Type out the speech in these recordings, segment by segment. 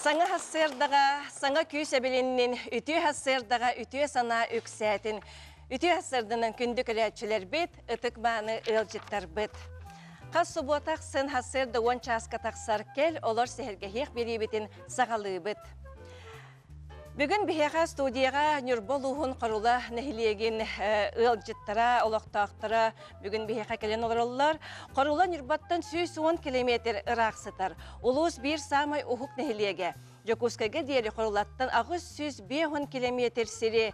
Саҥа сарсыардаҕа саҥа күүс эбилиннин, үтүө сарсыардаҕа үтүө санаа үксээтин. Үтүө сарсыарданан күндү көрөөччүлэрбит, ытык-мааны ыалдьыттарбыт. Хас субуота ахсын сарсыарда 10 чааска тахсар кэл олор сэһэргэһиэх биэриибитин саҕалыыбыт. Бүгүн биһиэхэ студияҕа Ньурба улууһун Хорула нэһилиэгин ыалдьыттара, олохтоохторо бүгүн биһиэхэ кэлэн олороллор. Хорула Ньурбаттан 110 километр ыраах сытар. Улуус биир саамай уһук нэһилиэгэ. Дьокуускайга диэри Хорулаттан 850 километр сири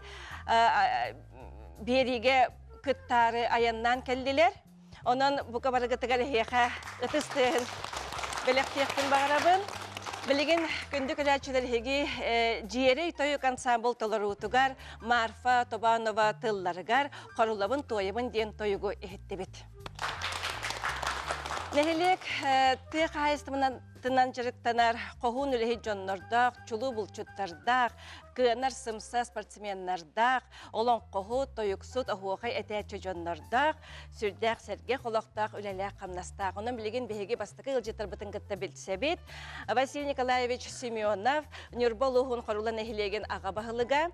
биэриигэ кыттаары айаннаан кэллилэр. Онон бука барыгытыгар эһиэхэ ытыс тыаһын бэлэхтиэхпин баҕарабын. Билигин күндү көрөөччүлэр эһиги Дьиэрэй тойук ансамбл толоруутугар Марфа Тобанова тылларыгар Хорулабын туойабын диэн тойугу иһиттибит. Нэһилиэк тыа хаһаайыстыбанан дьарыктанар хоһуун үлэһит дьоннордоох, чулуу булчуттардаах, кыанар сымса спортсменнардаах, олоҥхоһут, тойуксут, оһуохай этээччи дьоннордоох, сүрдээх сэргэх олохтоох, үлэлээх-хамнастаах. Онон билигин биһиги бастакы ыалдьыттарбытын кытта билсэбит. Василий Николаевич Семенов, Ньурба улууһун Хорула нэһилиэгин аҕа баһылыга,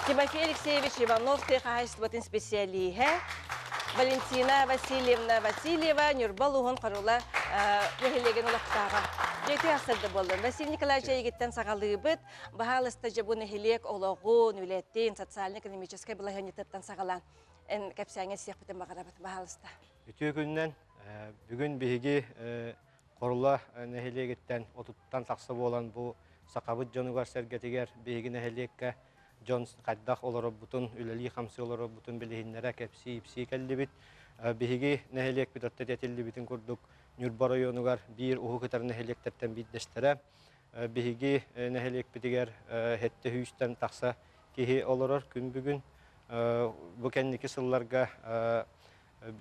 Тимофей Алексеевич Иванов тыа хаһаайыстыбатын специалиһэ, Валентина Васильевна Васильева, Ньурба улууһун Хорула нэһилиэгин олохтооҕо. Дьиэтэ ахсырда буоллун. Василий Николаевич эйигиттэн саҕалыыбыт. Баһаалыста дьэ бу нэһилиэк олоҕун, үлэтин, социально-экономическай балаһыанньатыттан саҕалаан эн кэпсээҥҥэ сиэхпитин баҕарабыт. Баһаалыста. Үтүө күнүнэн. Бүгүн биһиги Хорула нэһилиэгиттэн отуттан тахса буолан бу сахабыт дьонугар-сэргэтигэр биһиги нэһилиэккэ дьон хайдах олорорбутун, үлэлии-хамсыы олорорбутун билиһиннэрэ кэпсии-ипсии кэллибит. Биһиги нэһилиэкпит орто этиллибитин курдук Ньурба оройуонугар биир уһук ытар нэһилиэктэртэн биирдэстэрэ. Биһиги нэһилиэкпитигэр сэттэ сүүстэн тахса киһи олорор күн бүгүн. Бу кэнники сылларга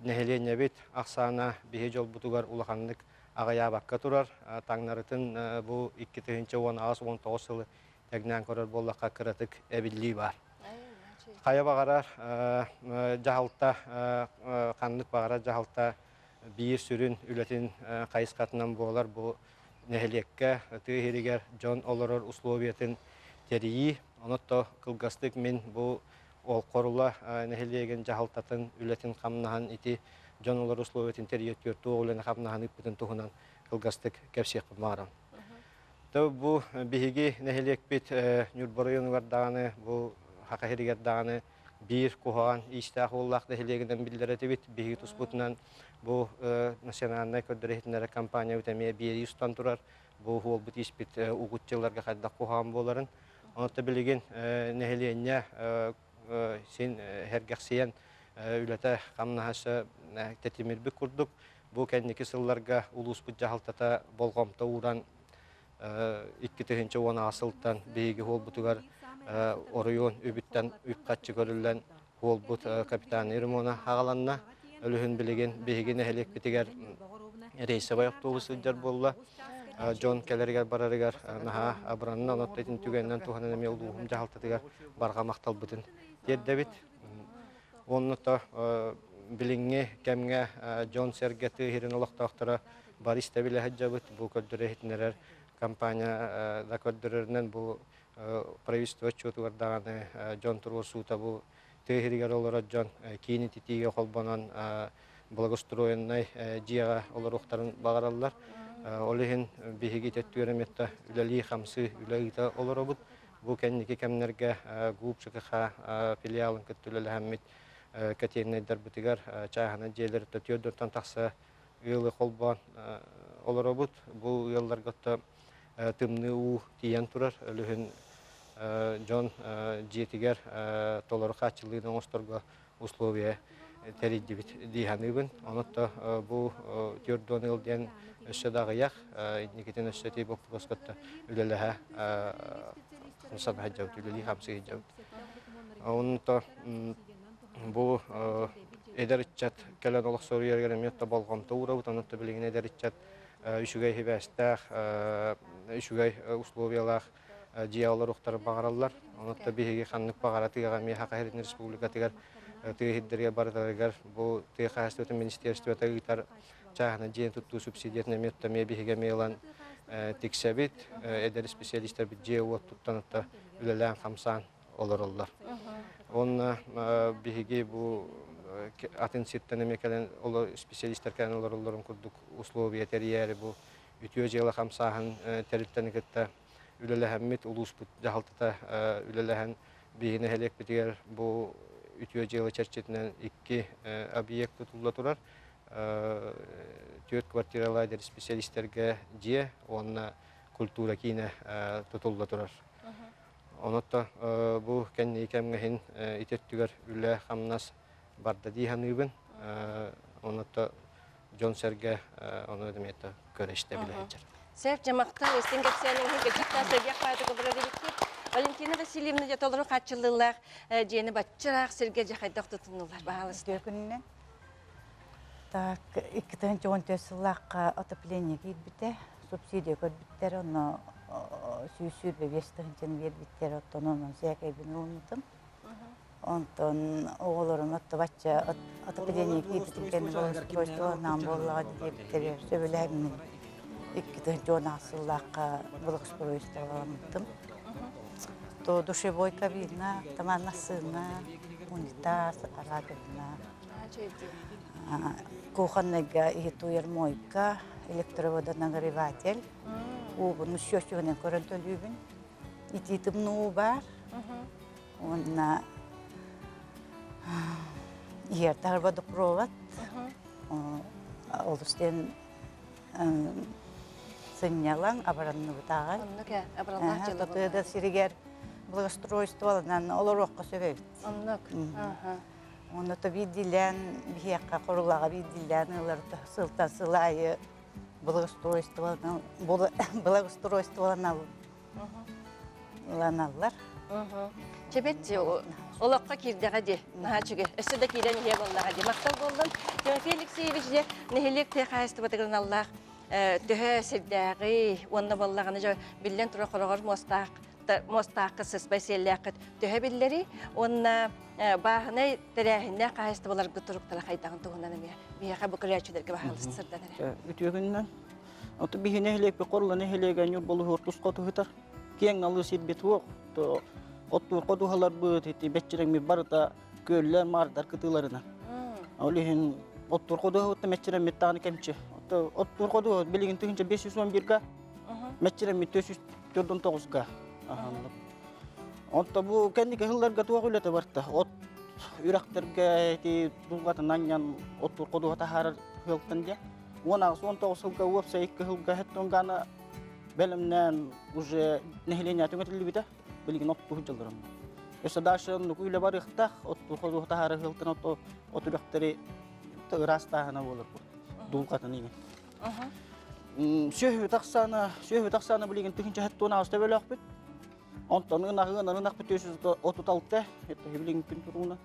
нэһилиэнньэбит ахсаана биһи дьолбутугар улаханнык аҕыйаабакка турар. Таҥнарытын бу 2018-19 сылы тэҥнээн көрөр буоллахха кыратык эбиллии баар. Хайа баҕарар дьаһалта, ханнык баҕарар дьаһалта биир сүрүн үлэтин хайысхатынан буолар бу нэһилиэккэ, тыа иһигэр дьон олорор условиятын тэрийии. Онон кылгастык мин бу ол Хорула нэһилиэгин дьаһалтатын үлэтин-хамнаһын ити дьон олорор условиятын тэрийэр туох үлэни-хамнаһын ыыппытын туһунан кылгастык кэпсиэхпин баҕарабын. То бу биһиги нэһилиэкпит Ньурба оройуонугар даҕаны, бу Саха сиригэр даҕаны биир куһаҕан иистээх уоллаах нэһилиэгинэн биллэр этибит. Биһиги туспутунан бу национальнай көрдөрөр-иһитиннэрэр компаниябыт эмиэ биэрии устан турар. Бу уолбут ииспит угут дьылларга хайдах куһаҕан буоларын. Онон билигин нэһилиэнньэ син сэргэхсийэн үлэтэ хамнаһа тэтимирбит курдук. Бу кэнники сылларга улууспут дьаһалтата болҕомто ууран 2010 сылтан биһиги уолбутугар оройуон үбүттэн үп-харчы көрүллэн уолбут капитальнай ремона аҕаланна. Өлүһүн билигин биһиги нэһилиэкпитигэр рейсовай автобус сылдьар буолла. Дьон кэлэригэр барарыгар наһаа абыранна, онон итин түгэнинэн туһанан эмиэ улууһум дьаһалтатыгар барҕа махталбытын тиэрдэбит. Уонна то билиҥҥи кэмҥэ дьон-сэргэ тыа сирин олохтоохторо бары истэбилэ сылдьабыт. Бу көрдөрө иһитиннэрэр компания да көрдөрөрүнэн бу правительство отчуотугар даҕаны дьон туруорсуута бу тыа сиригэр олорор дьон киин ититиигэ холбонон благоустроеннай дьиэҕэ олоруохтарын баҕараллар. Ол иһин биһиги төттүөрэмиттэ үлэлии-хамсыы үлэ ыыта олоробут. Бу кэнники кэмнэргэ ГУП ЖКХ филиалын кытта үлэлэһэммит котельнайдарбытыгар чааһынай дьиэлэр түөрт тахса ыалы холбоон олоробут. Бу ыалларга тымныы уу тиийэн турар. Өлүһүн дьон дьиэтигэр толору хааччыллыыны оҥосторго условия тэрийдибит дии саныыбын. Онон бу 40 ыал диэн өссө да аҕыйах, инникитин өссө ити боппуруоска үлэлэһэ хамсана сылдьабыт, үлэлии хамсыы сылдьабыт. Онон бу эдэр ыччат кэлэн олохсуйарыгар эмиэ болҕомто уурабыт, онон билигин эдэр ыччат үчүгэй сибээстээх, үчүгэй условиялаах дьиэ олоруохтарын баҕараллар. Онон биһиги ханнык баҕара тыаҕа эмиэ Саха сирин республикатыгар тыа сирдэригэр барытарыгар бу тыа хаһаайыстыбатын министерствота ыытар чааһынай дьиэни туттуу субсидиятын эмиэ эмиэ биһиги эмиэ ылан. тиксэбит. Эдэр специалистарбыт дьиэ-уот туттан үлэлээн-хамсаан олороллор. Уонна биһиги бу атын сиртэн эмиэ кэлэн специалистар кэлэн олороллорун курдук условия тэрийээри бу үтүө дьыала хамсааһын тэрилтэни кытта үлэлэһэммит улууспут дьаһалтата үлэлэһэн биһиги нэһилиэкпитигэр бу үтүө дьыала чэрчитинэн икки объект тутулла турар. Түөрт квартиралаах эдэр специалистэргэ дьиэ уонна культура киинэ тутулла турар. Онон бу кэнники кэмҥэ иһин ити өттүгэр үлэ-хамнас барда дии саныыбын. Онон дьон-сэргэ ону эмиэ көрө-истэ билэ сылдьар. Сөп, дьэ махтал, истиҥ кэпсээниҥ иһин кырдьыктаах сэргэх баайдык олорор эбиккит. Валентина Васильевна дьэ толору хааччыллыылаах дьиэни баччараах сиргэ дьэ хайдах тутуннулар, баһаалыста. Үтүө күнүнэн. Так, 2014 сыллаахха отопление киирбитэ, субсидия көрбүттэр, онно 125 тыһыынчаны биэрбиттэр, оттон онон сээкэйбин ылыммытым. Онтон оҕолорум отто бачча отопление киирбитин кэннэ благоустройство буоллаҕа диэбиттэригэр сөбүлэһэммин 2010 сыллаахха благоустройстволаммытым. То душевой кабина, массыына, унитаз, раковина, кухонныйга иһит мойка, электроводонагреватель, уубун счетчигынан көрөн төлүүбүн. Итии тымныы уу баар. Уонна иһэр водопровод. Олус диэн сынньалаҥ абыранныбытааҕар. Оннук ээ, абыраллаах дьыала Тыада сиригэр благоустройстволанан олоруохха сөп эбит. Оннук. Онно то биирдиилээн биһиэхэ Хорулаҕа биирдиилээн ылар сылтан сыл аайы благоустройстволанан благоустройстволаналлар. Чэбэт олоххо киирдэҕэ дии, наһаа үчүгэй. Өссө да киирэн иһиэ буоллаҕа дии. Махтал буоллун. Тимофей Алексеевич дьэ нэһилиэк тыа хаһаайыстыбатыгар аналлаах төһө сирдээҕий уонна буоллаҕына дьэ биллэн турар хороҕор муостаах муостааххыт сыспай сиэллээххит төһө биллэрий уонна бааһынай тэрээһиннээх хаһаайыстыбаларгыт туруктара хайдаҕын туһунан эмиэ биһиэхэ бу көрөөччүлэргэ баһаалыста сырдан эрэ. Үтүө күнүнэн. Ото биһи нэһилиэкпит Хорула нэһилиэгэ Ньурбалуһуор тус хоту Киэҥ алы сирбит суох. Оттуур ходуһаларбыт ити бэччирэҥмит барыта күөллэр, маардар кытыыларынан. Ол иһин оттуур ходуһабыт мэччирэҥмит даҕаны кэмчи. Оттуур ходуһа билигин 1511-га, мэччирэҥмит 449-га. Онто бу кэнники сылларга туох үлэтэ барта? От үрэхтэргэ ити дулҕатын анньан оттуур ходуһа таһаарар сыалтан диэн. 18-19 сылга уопсай икки сылга хэттон бэлэмнээн уже нэһилиэнньэ түҥэтиллибитэ. Билигин оттуу сылдьалларым. Өссө дальше оннук үлэ барыахтаах, оттуу ходуһа таһаара сылтан от үрэхтэри ыраастааһына буолар бу. Дулҕатын иҥин. Сүөһү тахсаана, сүөһү тахсаана билигин тыһыынча хэттуон аҕыс төбөлөөхпүт. Онтон ынаҕы ынахпыт 436, это билигин күн туругунан.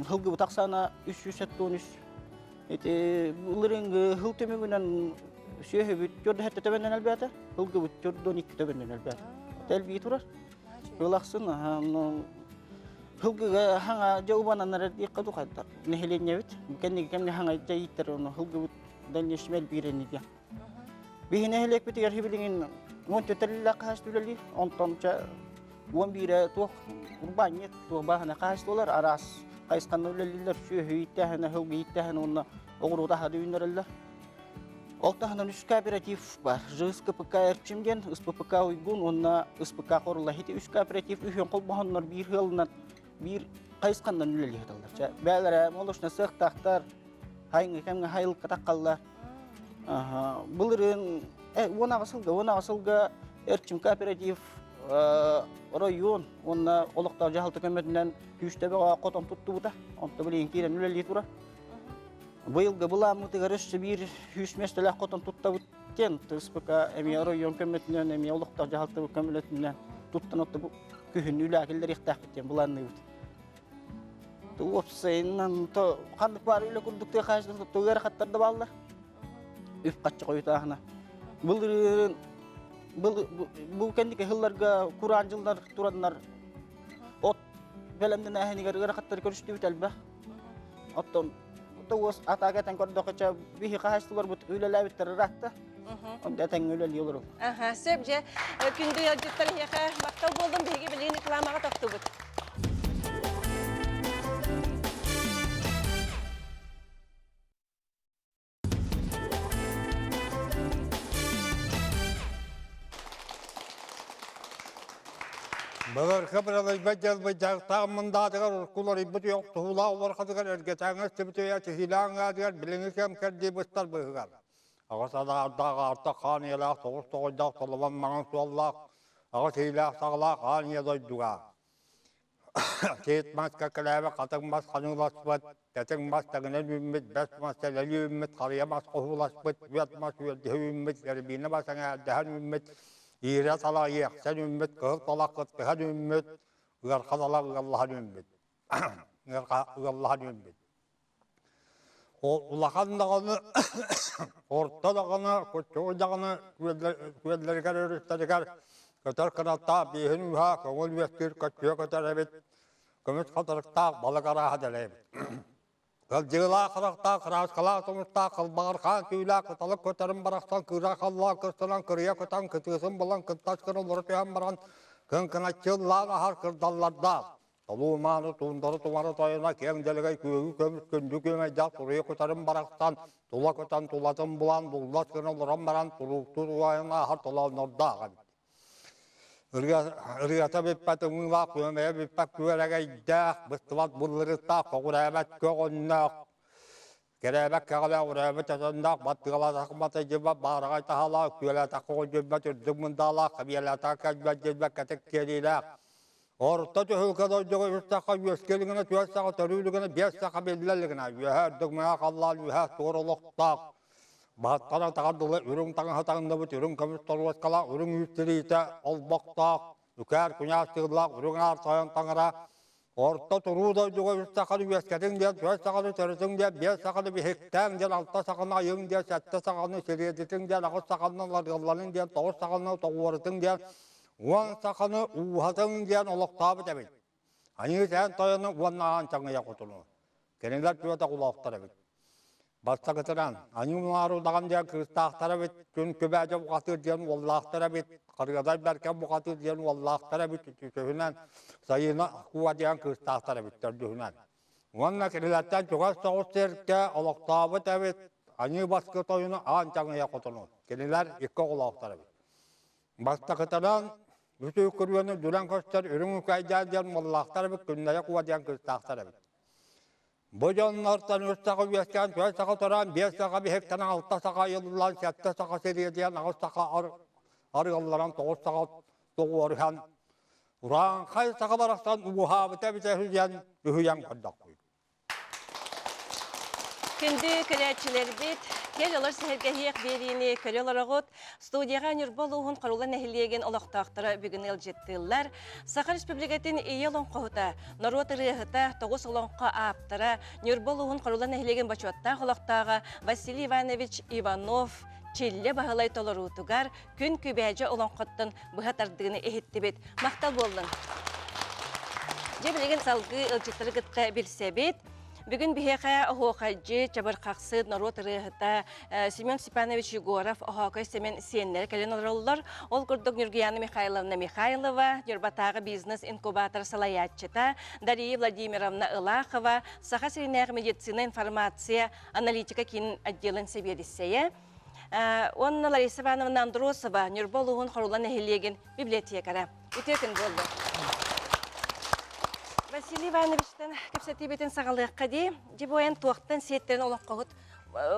Хылгыбыт тахсаана 373. Ити былырыыҥҥы хыл түмүгүнэн сүөһүбүт 47 төбөннөн элбээтэ, хылгыбыт 42 төбөннөн элбээтэ. Элбии турар. Хыл ахсын хылгыга хаҥа дьэ убананнар диэххэ тухайдар. Нэһилиэнньэбит кэнники кэмҥэ хаҥа дьэ ииттэр ону хылгыбыт дальнейшем элбиирэн диэн. Биһи нэһилиэкпитигэр билигин 14 тэриллээх хаһаайыстыба үлэлиир. Онтон чэ 11-э туох урбаанньыт, туох бааһына хаһаайыстыбалар араас хайысханан үлэлииллэр. Сүөһү ииттээһинэ, сылгы ииттээһинэ уонна оҕуруот аһа да үүннэрэллэр. Ол таһынан үс кооператив бар. ЖСКПК Эрчим диэн, СППК Уйгун уонна СПК Хорула. Ити үс кооператив үһүөн холбоһоннор биир ыалынан биир хайысханан үлэлии сыталлар. Чэ, бээлэрэ молочно сыахтаахтар, хайыҥҥы кэмҥэ хайылыкка таххаллар. Былырыын 18 сылга, 18 сылга Эрчим кооператив оройуон уонна олохтоох дьаһалта көмөтүнэн күүстэбэ хотон туттубута. Онто билигин киирэн үлэлии турар. Быйылгы былааммытыгар өссө биир 100 миэстэлээх хотон туттабыт диэн ТСПК эмиэ оройуон көмөтүнэн, эмиэ олохтоох дьаһалта көмөлөтүнэн туттан отто күһүн үлэ киллэриэхтээхпит диэн былаанныыбыт. Уопсайынан то ханнык баар үлэ курдук тыа хаһаайыстыбатын ыарахаттар да бааллар. Үп-харчы хойутааһына. Былырыын бу кэнники сылларга кураан дьыллар тураннар от бэлэмнэнээһинигэр ыарахаттары көрүстүбүт элбэх. Оттон уос атаага этэн көрдөххө, биһи хаһаайыстыбаларбыт үлэлээбиттэр ыраатта. Онда этэҥҥэ үлэлии олороллор. Аха, сөп дьэ. Күндү ыалдьыттар эһиэхэ махтал буоллун биһиги билигин рекламаҕа тохтубут. Былыргы быралыйбат дьалбыт дьарыктаах мындаатыгар уруккуларыйбыт туһулаах улархатыгар эргэтээҥҥэ истибит өйө тиһиилээх аҥаатыгар билиҥҥи кэм кэрдии быстар быыһыгар. Аҕыс адаардаах аарта хаан ийэлээх тоҕус тоҕойдоох толобон маҥан суоллаах аҕыс иилээх саҕалаах аан ийэ дойдуга Тиит мас кэккэлээбит, хатыҥ мас ханыыласпыт, тэтиҥ мас тэҥинэн үүммүт, бэс мас сэлэлии үүммүт, харыйа мас хоһууласпыт, үөт мас үөрдүһэ үүммүт, эрбиинэ мас эҥээрдэһэн үүммүт, иирэ талах иэхсэн үүммүт, кыһыл талах кыттыһан үүммүт, ыарха талах ыаллаһан үүммүт. Ыаллаһан үүммүт. Улахан даҕаны, орто даҕаны, куччугуй даҕаны күөллэригэр, өрүстэригэр көтөр кынаттаах бииһин ууһа көҥүл үөскүүр көччүйэ көтөр эбит, көмүс хатырыктаах балык арааһа дэлэй эбит. Кылдьыылаах харахтаах, кырааскалаах тумустаах, кылбаҕархаан түүлээх кыталык көтөрүн барахсан кыыра халлаан кырсынан кырыйа көтөн кытыытын булан кыттас гына олоро түһэн баран кыҥкыначчыллаан аһар кырдаллардаах. Толуу мааны туундары тумара тойоно киэҥ дэлэгэй күөгү көмүс күндү күөмэйдээх туруйа кутарын барахсан тула көтөн тулатын булан буллас гына олорон баран турууктуур уайан ааһар толооннордоох эбит. Ырыата бүппэт ымыылаах күөмэйэ бүппэт күөрэгэйдээх, быстыбат быллырыттаах, көҕүрээбэт көҕөннөөх, Кэрээбэт кэҕэлээх урээбит отонноох, баттыгалаатах матайдьыбат, баараҕай таһалаах, күөлээтэх хоҕойдьуйбат, үрдүк мындаалаах, хабиэлээтэх кэлбэт дьилбэт кэтик киэлиилээх. Орто түһүлгэ дойдуга үс саха үөскэ илигинэ, түөрт саха төрүү илигинэ, биэс саха биллэ илигинэ, үөһэ үрдүк мыҥа халлаан үөһэ суор олохтоох. Баһыттан атаҕар дылы үрүҥ таҥаһы таҥныбыт үрүҥ көмүс торуоскалаах, үрүҥ үүт тириитэ олбохтоох, үкээр куньаас тыыллаах үрүҥ аар тойон таҥара Орто туруу дойдуга үс саханы үөскэтиҥ диэн, түөрт саханы төрүтүҥ диэн, биэс саханы биһиктээҥ диэн, алта саханы айыҥ диэн, сэттэ саханы сириэдитиҥ диэн, аҕыс саханы ларыалланыҥ диэн, тоҕус саханы тоҕуорутуҥ диэн, уон саханы ууһатыҥ диэн олохтообут эбит. Аньыы сээн тойону уонна аан чаҥыйа хотуну. Кинилэр түөрт оҕолоохтор эбит. Бастакытынан, аньыы мунаар удаҕан диэн кыыстаахтар эбит, күн күбээдьэ бухатыыр диэн уоллаахтар эбит, Харыадай Бэркэн бухатыыр диэн уоллаахтар эбит, үсүһүнэн, Сайыына Куа диэн кыыстаахтар эбит, төрдүһүнэн. Уонна кинилэртэн чугас соҕус сиргэ олохтообут эбит, аньыы баскы тойону Аан Чаҥыйа хотуну. Кинилэр икки оҕолоохтор эбит. Бастакытынан, үтүө күрүөнү дүлэн көстөр үрүҥ үкэйдээн диэн уоллаахтар эбит, Күннэйэ Куа диэн кыыстаахтар эбит. Бу дьоннортон үс саха үөскээн, түөрт саха тураан, биэс саха биһиктэн, алта саха айыллан, сэттэ саха сириэдийэн, аҕыс саха арыалланан, тоҕус саха тоҕуоруһан, урааҥхай саха барахсан ууһаабыта эбитэ үһү диэн үһүйэн көрдөхпүт. Күндү көрөөччүлэрбит, кэл олор сэһэргэһиэх биэриини көрө олороҕут. Студияҕа Ньурба улууһун Хорула нэһилиэгин олохтоохторо бүгүн ыалдьыттыыллар. Саха Республикатын Ийэ олоҥхоһута, норуот ырыаһыта, тоҕус олоҥхо ааптара, Ньурба улууһун Хорула нэһилиэгин бочуоттаах олохтооҕо Василий Иванович Иванов Чиллэ Баһылай толоруутугар Күн Күбээдьэ олоҥхоттон быһа тардыыны иһиттибит. Махтал буоллун! Дьэ билигин салгыы ыалдьыттары кытта билсэбит. Бүгүн биһиэхэ оһуохайдьы, чабырхахсыт, норуот ырыаһыта Семен Степанович Егоров, Оһоокой Сэмэн сиэннэрэ кэлэн олороллор. Ол курдук Ньургуяна Михайловна Михайлова, Ньурбатааҕы бизнес-инкубатор салайааччыта Дария Владимировна Ылахова, Саха сиринээҕи медицина информация аналитика киинин отделын сэбиэдиссэйэ, уонна Лариса Ивановна Андросова, Ньурба улууһун Хорула нэһилиэгин библиотекара. Үтүө күн буоллун. Василий Ивановичтан кэпсэтиибитин саҕалыахха дии. Дьи буойан туохтан сиэттэрин олоххоһут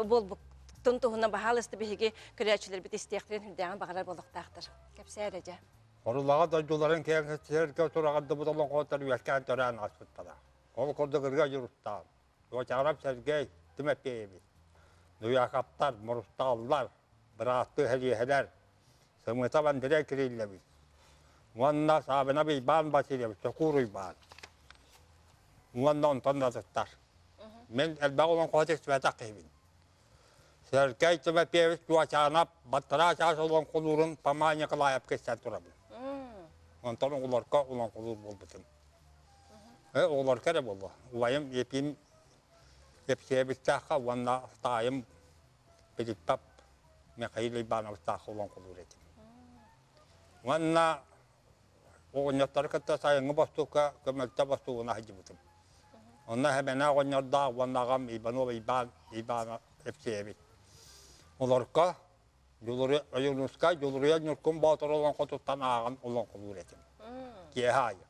буолбуттун туһунан баһаалыста биһиги көрөөччүлэрбит истиэхтэрин үрдээҕин баҕарар буолуохтаахтар. Кэпсээ эрэ дьэ. Хорулаҕа дойдуларын киэҥ сиргэ тураҕырдыбыт олоҥхоттор үөскээн төрөөн ааспыттара. Ол курдук ырыа дьуруттаан, Туочарап Сергей Тимофеевич, Дуякаптар, Мурустааллар, бырааттыы Һэлиэһэлэр, Сымытов Андрей Кириллович уонна Саабынап Иван Васильевич Чокуур Уйбаан уонна онтон да атыттар. Мин элбэх олоҥхоһут истибэтэх киһибин. Сергей Тимофеевич Туочаанап баттараа чаас олоҥхолуурун Фома Николаевка истэн турабын. Онтон оҕолорго олоҥхолуур буолбутум. Оҕолорго эрэ буолла. Убайым Епим Епсиэбиттээххэ уонна таайым Пилиппап. Михаил Ивановтаах олоҥхолуур этим. Уонна оҕонньоттору кытта сайыҥҥы бостуука көмөлтө бостуугуна сылдьыбытым. Онно Хэмэнэ оҕонньордоох уонна аҕам Иванов Иван Иванов Евсеевич. Олорко Ойуунускай Дьулуруйа Ньургун Боотур олоҥхотуттан ааҕан олоҥхолуур этим. Киэһэ аайы.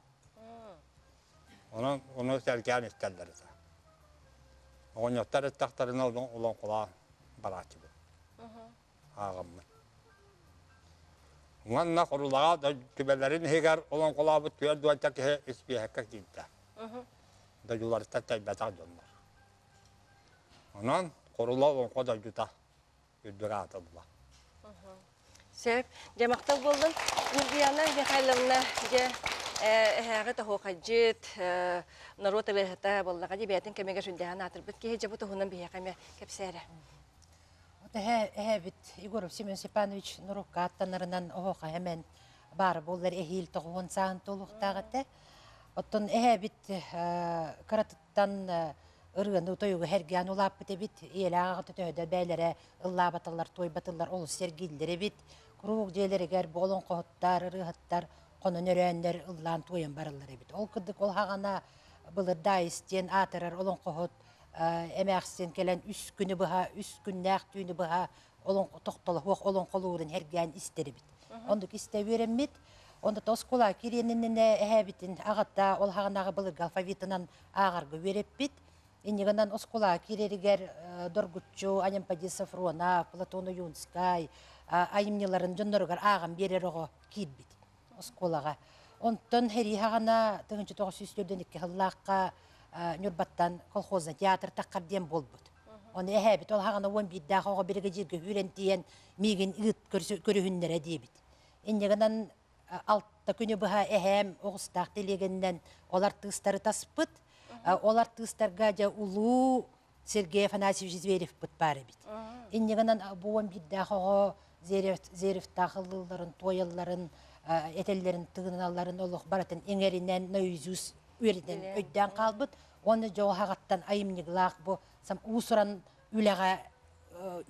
Онон ону сэргээн истэллэр этэ. Оҕонньоттор эттэхтэринэ олоҥхолоон барааччыбыт. Ааҕаммыт. Уонна Хорулаҕа түбэлэрин иһигэр олоҥхолообут түөрт уонча киһи испииһэккэ киирдэ. Дойдуларыттан тэйбэтэх дьоннор. Онон Хорула олоҥхо дойдута үрдүк аатылла. Сөп. Дьэ, махтал буоллун. Ньургуяна Михайловна, дьэ, эһээҕи тоһуохайдьыт, норуот ырыаһыта буоллаҕа дии бэйэтин кэмигэр сүрдээҕин аатырбыт киһи дьэ бу туһунан биһиэхэ эмиэ кэпсээрэ. Эһээ, эһээбит Егоров Семен Степанович норуокка аттанарынан оһоха эмэн баара буоллар эһиил тоҕуһун саан туолуохтаах этэ. Оттон эһээбит кыратыттан ырыаны тойугу сэргээн улааппыт эбит. Ийэлээх аҕата төһө да бээлэрэ ыллаабаталлар, туойбатыллар олус сэргииллэр эбит. Куруук дьиэлэригэр бу олоҥхоһуттар, ырыаһыттар хонон өрөөннөр ыллаан туойан бараллар эбит. Ол курдук ол хаҕана былыр Даайыс диэн аатырар олоҥхоһут эмээхсин кэлэн үс күнү быһа, үс күннээх түүнү быһа олоҥхо тохтолоһуох олоҥхолуурун сэргээн истэр эбит. Оннук истэ үөрэммит. Онно оскуола кириэнинэ эһээбитин аҕата ол хаҕанааҕы былыргы алфавитынан ааҕарга үөрэппит. Иннигинэн оскуола киирэригэр доргуччу Анемподист Софронов, Платон Ойуунскай айымньыларын дьонноругар ааҕан биэрэр оҕо киирбит оскуолаҕа. Онтон сэрии хаҕана 1942 сыллаахха Ньурбаттан колхозный театр таххар диэн буолбут. Ону эһээбит ол хаҕана 11-дээх оҕо биригэдьииргэ үүрэн тиийэн миигин ыыт көрүһүннэрэ диэбит. Инньэ гынан алта күнү быһа эһээм оҕустаах тэлиэгэннэн ол артыыстары таспыт. Ол артыыстарга дьэ улуу Сергей Афанасьевич Зверевпыт баар эбит. Инньэ гынан бу 11-дээх оҕо Зверевтаах ыллыылларын, туойалларын, этэллэрин, тыыналларын олох барытын иҥэринэн, наизусть үөрэтэн өйдөөн хаалбыт. Уонна дьоҕо хаҕаттан айымньылаах бу уус-уран үлэҕэ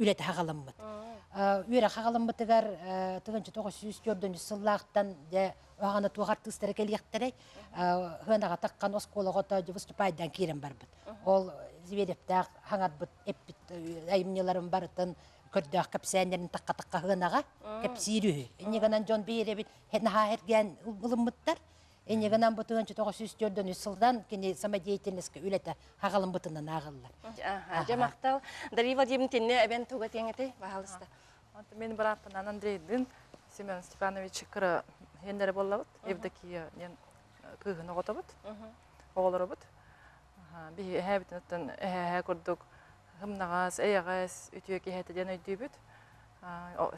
үлэтэ хаҕаламмыт. Үөрэх хаҕаламмытыгар 1904 сыллаахтан дьэ оһаҕана туох артыыстара кэлиэхтэрэй хыанаҕа таххан оскуолаҕа то выступайдаан киирэн барбыт. Ол Зверевтээх хаҥарбыт эппит айымньыларын барытын көрдөөх кэпсээннэрин тахха-тахха хыанаҕа кэпсиир үһү. Инньэ гынан дьон биэрэбит наһаа эргээн ылыммыттар. Инньэ гынан бу 1943 сылдан кини самодеятельностька үлэтэ хаҕалымбытынан ааҕыллар. Дьэ махтал. Дария Владимировна тинне эбэн туга тиэҥэтэй, баһаалыста. Мен бырааппынан Андрейдын Семен Степанович кыра хеннere боллабыт. Евдокия диэн кыыһын оҕотобут, оҕолоробут. Биһи эһээбитин оттон эһээһэ курдук хымнаҕас, эйэҕэс, үтүө киһи этэ диэн өйдүүбүт.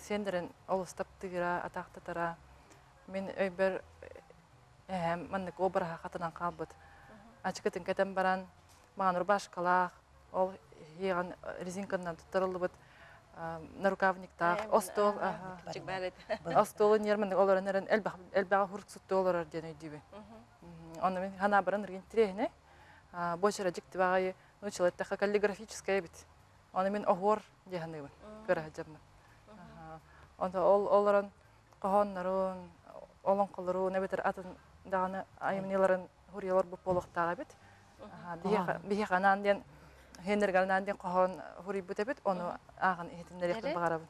Сиэннэрин олус таптыыра, атаахтатара. Мин өйбөр эһээм маннык обраһа хатанан хаалбыт. Ачыкытын кэтэн баран, маҕан рубашкалаах, ол иэҕин резинканан туттарыллыбыт нарукавниктаах остуол остуолун ньэр маннык олорон эрэн элбэҕи хурсуттуу олорор диэн өйдүүбүн. Онно мин ханаабаран ыргын интириэһинэй. Буочара дьикти баҕайы нууччалыы эттэххэ каллиграфическая эбит. Ону мин оһуор дии саныыбын кыра сылдьаммын. Онто ол олорон хоһооннорун, олоҥхолорун эбэтэр атын даҕаны айымньыларын суруйа олорбут буолуохтаах эбит. Биһиэхэ анаан диэн Хеннергэ анаан диэн хоһоон суруйбут эбит, ону ааҕан иһитиннэриэхпин баҕарабын.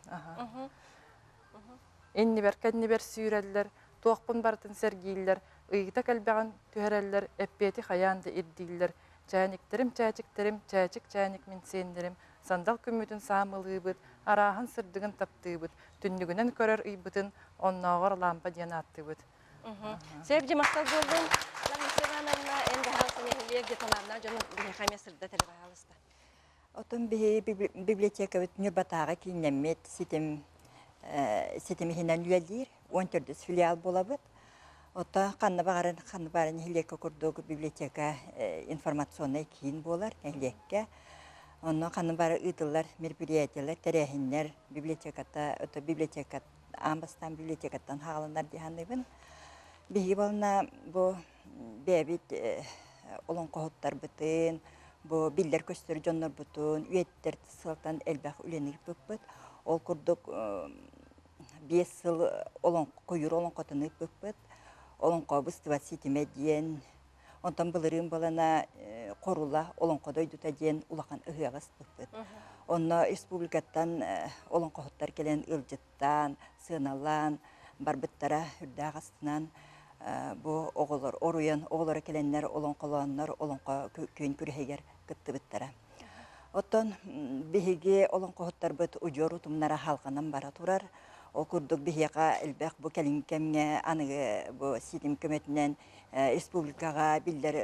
Иннибэр кэннибэр сүүрэллэр, туохпун барытын сэргииллэр, ыйыта кэлбэҕин түһэрэллэр, эппиэти хайаан да ирдииллэр. Чээниктэрим, чээчиктэрим, чээчик-чээник мин сиэннэрим, сандал күммүтүн саамылыыбыт, арааһын сырдыгын таптыыбыт, түннүгүнэн көрөр ыйбытын оннооҕор лаампа диэн ааттыыбыт. Сөп дьэ махтал буоллун. Лариса Ивановна, эн баһаалыста нэһилиэк дьэ талааннаах дьону биһиэхэ эмиэ сырдат эрэ баһаалыста. Отон биһи библиотекабыт Ньурбатааҕы кииннэммит ситим ситим иһинэн үлэлиир 14 филиал буолабыт. Оттон ханна баҕарар ханна баҕарар нэһилиэккэ курдук библиотека информационнай киин буолар нэһилиэккэ. Онно ханна бары ыытыллар мероприятиелар, тэрээһиннэр библиотеката, это библиотека аан бастаан библиотекаттан хааланар дии саныыбын. Биһиги буолна бу бэйэбит олоҥхоһуттарбытын, Бу биллэр-көстөр дьоннорбутун үйэтитэр сылтан элбэх үлэни ыыппыппыт. Ол курдук 5 сыл куйуур олоҥхотун ыыппыппыт. Олоҥхо быстыбат ситимэ диэн, онтон былырыын балана Хорула олоҥхо дойдута диэн улахан ыһыаҕы ыспыппыт. Онно республикаттан олоҥхоһуттар кэлэн ыалдьыттаан, сыаналаан барбыттара үрдээх астынан бу оҕолор оруйан оҕолоро кэлэннэр олоҥхолооннор олоҥхо күөн күрэһигэр кыттыбыттара. Оттон биһиги олоҥхоһуттарбыт удьуор утумнара халҕанан бара турар. Ол курдук биһиэхэ элбэх бу кэлин кэмҥэ аныгы бу ситим көмөтүнэн республикаҕа биллэр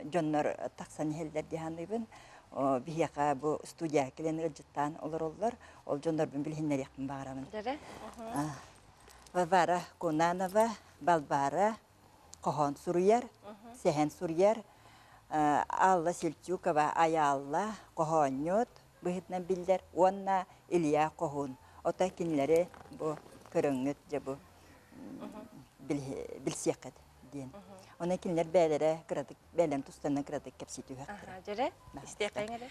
дьоннор тахсан иһэллэр дии саныыбын. Биһиэхэ бу студияҕа кэлэн ыалдьыттаан олороллор. Ол дьоннорбун билиһиннэриэхпин баҕарабын. Варвара Кунанова, Балбаара хоһоон суруйар, сэһэн суруйар. Алла Сельтюкова Айаалла хоһоонньут быһыытынан биллэр уонна Илья Хоһуун. Отой кинилэри бу көрөҥҥүт дьэ бу билсиэххит диэн. Онон кинилэр бэйэлэрэ кыратык бэйэлэрин тустарынан кыратык кэпсии түһүөхтэрэ. Дьэрэ, истиэххэйиҥ эрэ.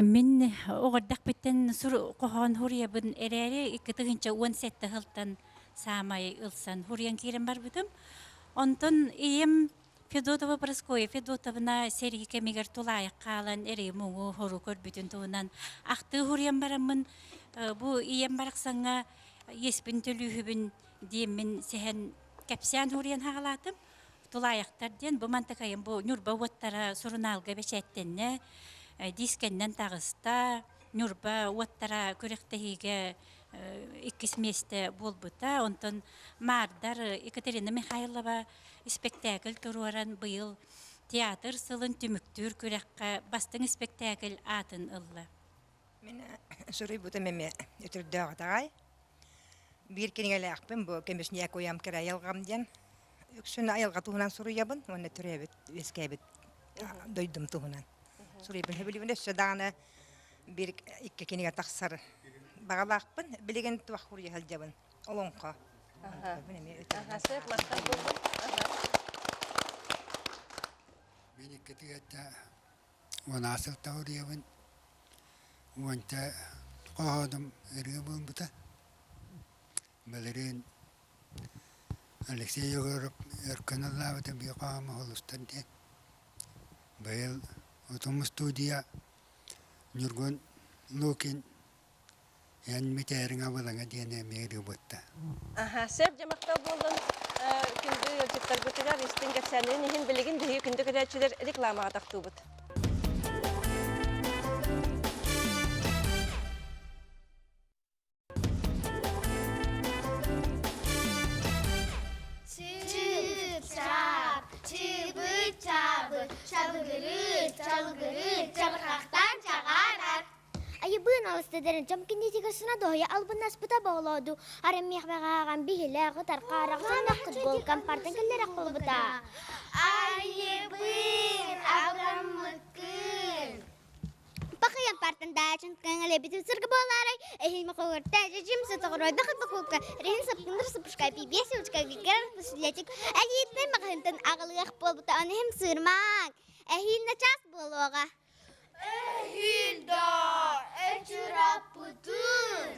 Мин оҕордахпыттан сур хоһоон хуруйабын эрээри 2017 сылтан саамай ылсан хуруйан киирэн барбытым. Онтон ийэм Федотова Прасковья Федотовна сэрии кэмигэр тулаайах хаалан эрэйи-муҥу хору көрбүтүн туһунан ахтыы хуруйан бараммын бу ийэм барахсаҥҥа иэспин төлүүһүбүн диэммин сэһэн кэпсээн хуруйан хаҕалаатым. Тулаайахтар диэн бу мантакайым бу Ньурба уоттара сурунаалга бэчээттэннэ, дискэннэн таҕыста, Ньурба уоттара күрэхтэһиигэ иккис миэстэ буолбута. Онтон Маардар Екатерина Михайлова испэктээкил туруоран быйыл театр сылын түмүктүүр күрэххэ бастыҥ испэктээкил аатын ылла. Мин суруйбутум эмиэ өтөрдөөх аҕай. Биир кинигэлээхпин бу көмүс уйам кэрэ айылҕам диэн. Үксүн айылҕа туһунан суруйабын уонна төрөөбүт, үөскээбит дойдум туһунан суруйабын. Сөбүлүүбүн өссө даҕаны биир икки кинигэ тахсар баҕалаахпын. Билигин туох суруйа сылдьабын? Олоҥхо. Сөп, махтал буоллун. Мин иккитигэтэ уонаа сылта суруйабын. Уонча хоһоонум ырыа буолбута. Былырыын Алексей Егоров Өркөн ыллаабыта биир хоһоомо Холустан диэн. Быйыл Утум студия Ньургун Лукин Эн митээриҥ абылаҥа диэн эмиэ ырыабытта. Аха, сөп дьэ махтал буоллун күндү ыалдьыттарбытыгар истиҥ кэпсээннэрин иһин билигин биһиги күндү көрөөччүлэр рекламаҕа тохтуубут. Чыып-чаап, чыыбы-чаабы, чабыгырыыр, чалыгырыыр, чабырҕахтаан чаҕаарар. Айыбыын алыстыдарын чом кинитигэр сына доһуйа албыннаспыта боолооду арыммиэх бэҕааҕан биһилээх ытархаарах сана футболкам партан кэллэрэх буолбута. Айыбыын абыраммыккын. Пахыйан партан даачын кэҥэлэбитин сыргы буолаарай, эһин махугурта жижим сытоҕоройдох бакулка, рехин сапкыныр сапушка пибиэс учка гиггер пуслетик, элиитнэй маҕаһыынтан аҕалыах буолбута ону иһим сыырмаҥ, эһиил начаас буолуоҕа. Эһиил да эчираппытын.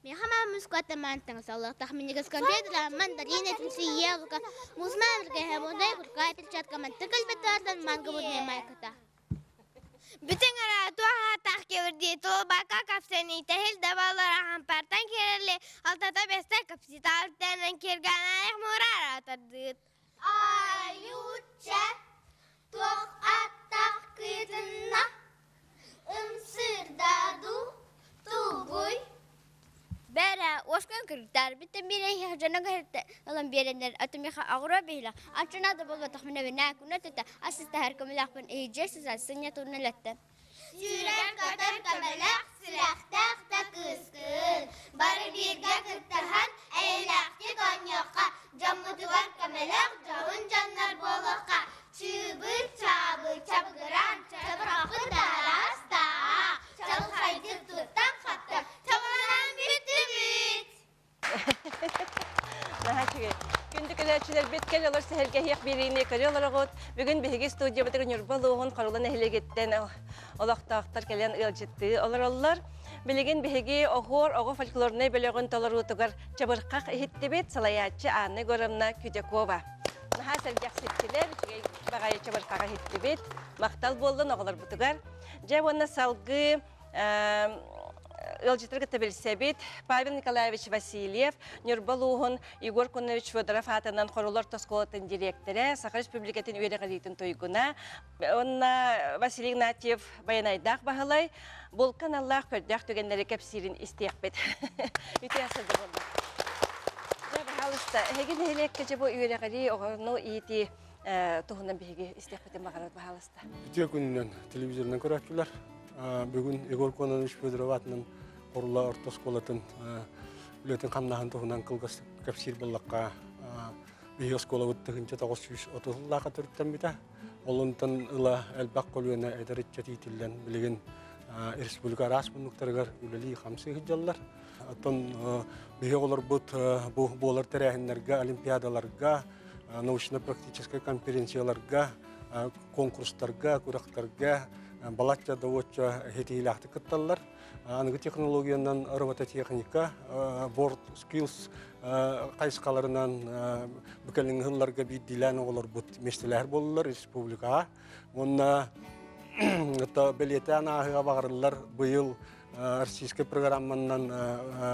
Миэхэ муската мантан саллахтах минньигэс конфетла мандарин этин сийиэлка мусман кэһэ курка перчатка мантан кэлбэтэртэн манга буднай майката. Бүтүн ара туох ааттаах кэбирдии тулбакка капсани тэһил да баллара хампартан кирелли алтата бэстэ капситалтан кирганаях мурара тардыыт. Айучча туох аттах кыытынна ымсыырдаду тугуй Бэрэ, уоскуйан кыргыттаар, бүттэн биэрэ иһиэх дьоно көһөртө ылан биэрэннэр, атымиха оҕуруо биһилэх, анчына да буолбатахпына бинаа күнэ тута асыстаһар көмөлөөхпүн иһдьэ сыса сынньа турна лэттэ. Сүүрэр-көтөр көмөлөөх, сүрэхтээх да кыыскын, бары бииргэ кыттыһан, эйэлээхтик оонньуохха, дьоммутугар көмөлөөх дьоһун дьоннор буолуохха, чыыбыр-чаабы чабыгыраан, чабырҕахпыт да араастаах, чалхайдык туттан-хаптан, чабырҕаан бүттүбүт! Наһаа үчүгэй. Күндү. көрөөччүлэрбит кэл олор сэһэргэһиэх биэриини көрө олороҕут. Бүгүн биһиги студиябытыгар Ньурба улууһун Хорула нэһилиэгиттэн олохтоохтор кэлэн ыалдьыттыы олороллор. Билигин биһиги Оһуор оҕо фольклорнай бөлөҕүн толоруутугар чабырҕах иһиттибит салайааччы Анна Егоровна Кютякова. Наһаа сэргэхситтилэр, үчүгэй баҕайы чабырҕаҕы иһиттибит. Махтал буоллун оҕолорбутугар. Дьэ уонна салгыы ыалдьыттары кытта билсэбит. Павел Николаевич Васильев, Ньурба улууһун Егор Конович Федоров аатынан Хорулар оскуолатын дириэктэрэ, Саха Республикатын үөрэҕириитин туйгуна, уонна Василий Игнатьев Байанайдаах Баһылай булка аналлаах көрдөөх түгэннэри кэпсиирин истиэхпит. Үтүө сылдьа буолла. Дьэ, баһаалыста, эһиги нэһилиэккэ дьэ бу үөрэҕирии оҕону иитии туһунан биһиги истиэхпитин баҕарабыт, баһаалыста. Үтүө күнүнэн телевизорынан көрөөччүлэр. Бүгүн Егор Кононович Федоров аатынан Хорула орто оскуолатын үлэтин хамнаһын туһунан кылгас кэпсиир буоллахха, биһиги оскуолабыт 1930 сыллаахха төрүттэммитэ. Ол онтон ыла элбэх көлүөнэ эдэр ыччат иитиллэн билигин республика араас муннуктарыгар үлэлии-хамсыы сылдьаллар. Оттон биһиги оҕолорбут бу буолар тэрээһиннэргэ, олимпиадаларга, научно-практическай конференцияларга, конкурстарга, күрэхтэргэ балачча да ситиһиилээхтик кытталлар. Аныгы технологиянан робототехника, World Skills хайысхаларынан бу кэлиҥҥи сылларга биирдиилээн оҕолорбут миэстэлэһэр буоллулар республикаҕа. Уонна бэлиэтээн ааһыыга баҕарыллар быйыл российскай программанан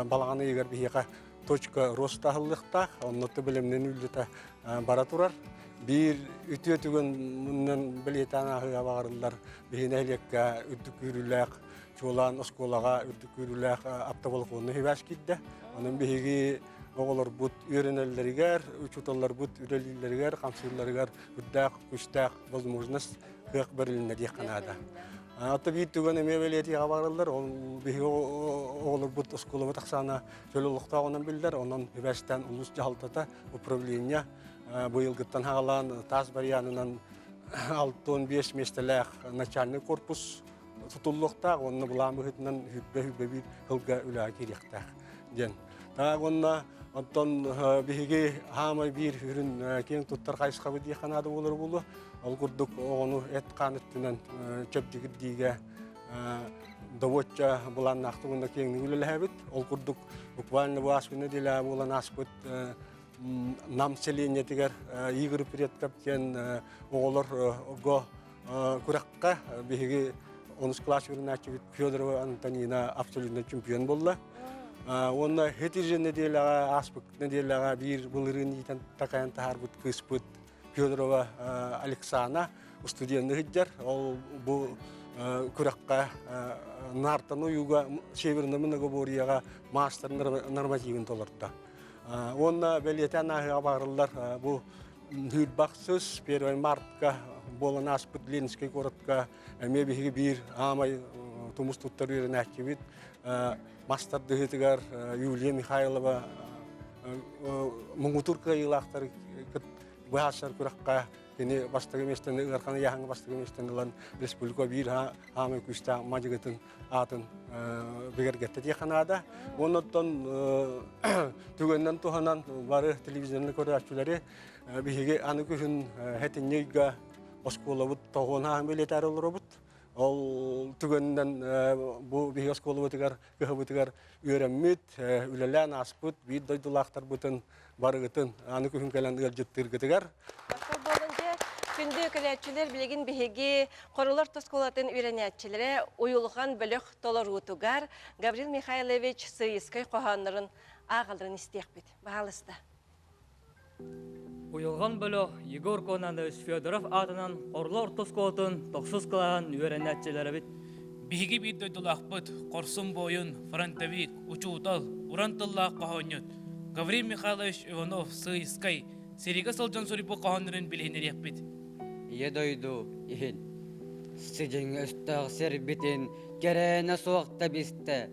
балаҕан ыйыгар биһиэхэ точка роста аһыллыахтаах, онно бэлэмнэн үлэтэ бара турар. Биир үтүө түгэн бэлиэтээн ааһыыга баҕарыллар биһи нэһилиэккэ үрдүк күүрүүлээх чуолаан оскуолаҕа үрдүк күүрүүлээх оптоволоконный сибээс киирдэ. Онон биһиги оҕолорбут үөрэнэллэригэр, учууталларбыт үлэлииллэригэр, хамсыылларыгар үрдээх күүстээх возможность кыах бэрилиннэ диэххэ наада. Ата биир түгэн эмиэ бэлиэтиэҕэ бараллар, ол биһиги оҕолорбут оскуолабыт ахсаана чөл олохтооҕунан биллэр, онон сибээстээн улуус дьаһалтата, управление быйылгыттан хаалаан таас барыйаанынан 65 миэстэлээх начальный корпус тутуллуохтаах уонна былаан быһыытынан сүүрбэ биир сылга үлэҕэ киириэхтээх диэн. Таак уонна оттон биһиги хаамай биир үрүн киэҥ туттар хайысхабыт диэххэ наада буолар буолуо. Ол курдук оҕону эт-хаан өттүнэн чэбдигирдиигэ добуочча былааннаахтык уонна киэҥник үлэлэһэбит. Ол курдук буквально бу ааспыт нэдиэлэ буолан ааспыт Нам сэлиэнньэтигэр Игорь Предков диэн оҕолорго күрэххэ биһиги онус кылаас үөрэнээччибит Федорова Антонина абсолютно чемпион буолла. Уонна хетиже нэдиэлэҕэ ааспыт нэдиэлэҕэ биир былырыын иитэн такайан таһаарбыт кыыспыт Федорова Алексана студенны сылдьар. Ол бу күрэххэ Нартаны уйууга Северный многоборьеҕа маастар нормативын толордо. Уонна бэлиэтээн ааһыаҕа баарыллар бу Хүүрбахсыс 1 мартка буолан ааспыт Ленинскэй куоратка эмиэ биһиги биир аамай тумус туттар үөрэнээччибит мас тардыһыытыгар Юлия Михайлова муҥутуур кыайыылаахтары быһаарсар күрэххэ кини бастакы миэстэни ыарахан ыйааһыҥҥа бастакы миэстэни ылан республика биир аамай күүстээх мадьыгытын аатын бигэргэттэ диэххэ наада. Уонна оттон түгэнинэн туһанан бары телевизорны көрөөччүлэри биһиги аны күһүн хэтинньи ыйга оскуолабыт тоҕуон ааһан бэлиэтээр олоробут. Ол түгэнинэн бу биһиги оскуолабытыгар, кыһабытыгар үөрэммит, үлэлээн ааспыт биир дойдулаахтарбытын барыгытын аны күһүн кэлэн ыалдьыттыыргытыгар. Махтал буолун дьэ. Күндү көрөөччүлэр, билигин биһиги Хорулар оскуолатын үөрэнээччилэрэ уйулҕан бөлөх толоруутугар Гаврил Михайлович Сыыйыскай хоһооннорун ааҕалларын истиэхпит. Баһаалыста. Уйулҕан бөлөх Егор Кононович Федоров аатынан Орло орто оскуолатын тохсус кылааһын үөрэнээччилэрэбит. Биһиги биир дойдулаахпыт, хорсун буойун, фронтовик, учуутал, уран тыллаах хоһоонньут Гаврил Михайлович Иванов Сыыйыскай сэриигэ сылдьан суруйбут хоһооннорун билиһиннэриэхпит. Ийэ дойду иһин сидьиҥ өстөөх сирбитин кэрээнэ суох тэбистэ,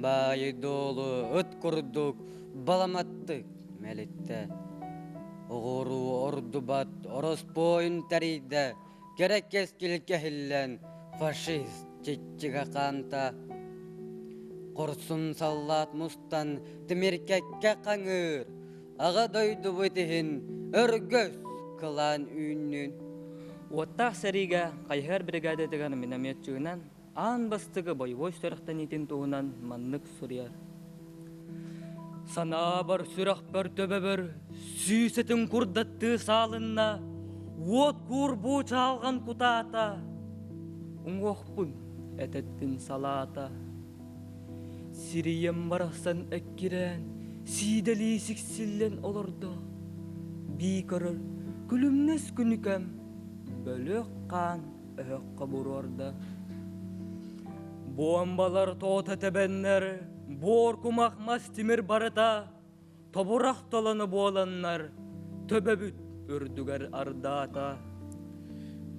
баайы-дуолу ыт курдук баламаттык мэлиттэ. Оҕуруу ордубат ороспуойун тэрийдэ, кэрэ кэскил кэһиллэн фашист чиччигэ хаанта. Хорсун саллаат мустан тимир кэккэ хаҥыыр, аҕа дойдубут иһин. Өргөс кылаан үүннүн. Уоттаах сэриигэ хайыһар бригадатыгар минометчигынан аан бастакы бойобуой сүрэхтэниитин туһунан маннык суруйар. Санаабар сүрэхпэр төбөбөр сүүсэтин курдаттыы саалынна, уот куурбуу чаалҕан кутаата, уҥуохпун этэттин салаата. Сирийэм барахсан эккирээн, сиидэлии сиксиллэн олордо. Бии көрөр күлүмнэс күнүкэм, бөлүөх хаан өһөххө буруорда. Буомбалар тоҕута тэбэннэр, буор кумах мас тимир барыта тобурах толоно буоланнар, төбөбүт үрдүгэр ардаата.